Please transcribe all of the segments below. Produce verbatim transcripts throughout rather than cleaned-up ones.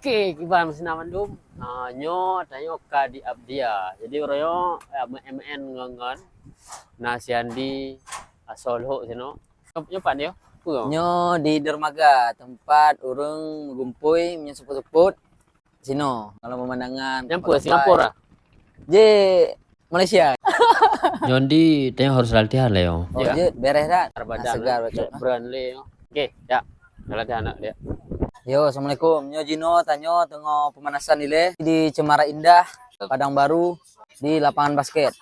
Oke, kiban meusinan mandum. Ha, nyoe tanyoe ka di Abdia. Jadi uroe nyoe, eh, M N ngon, ngon na si Andi, asoe Lhok sinoe. Nyoe pat nyoe? Peue? Nyoe di dermaga, tempat ureueng meugumpôi meunyoe seupôt-seupôt. Sinoe, kalau pemandangan, nyang tempat peue, Singapura? Jih Malaysia. Nyondi, tanyoe harus latihan lé, yo. Oh, ya. Jeuet, beres dah. Segar badan, ah, segar, eh, betul. Brand lé, yo. Oke, ya. Latihan nak dia. Yo, assalamualaikum. Nyoe jinoe tanyoe teungoh pemanasan ilée di Cemara Indah, Padang Baru, di lapangan basket.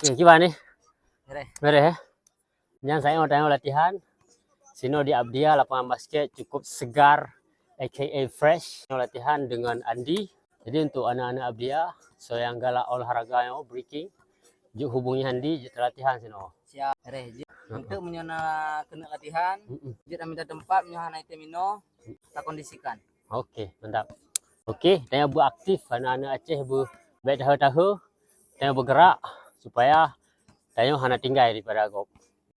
Oke, gimana nih? Beres. Beres, eh? Nyan saat nyoe tanyoe latihan. Sinoe di Abdia, lapangan basket cukup segar, A K A fresh. Nyoe latihan dengan Andi. Jadi untuk anak-anak Abdia, so nyang galak olahraga nyoe, breaking, jeuet hubungi Andi, jeuet latihan sinoe. Siap, beres. Heeh. Untuk meunyoe na keuneuk latihan, mm-mm, jeuet na mita teumpat, meunyoe hana item inoe, takondisikan. Oke, mantap. Oke, tanyoe beuaktif, anak-anak Aceh beu-, bèk tahe-tahe, tanyoe beugerak supaya tanyoe hana tinggai daripada gob.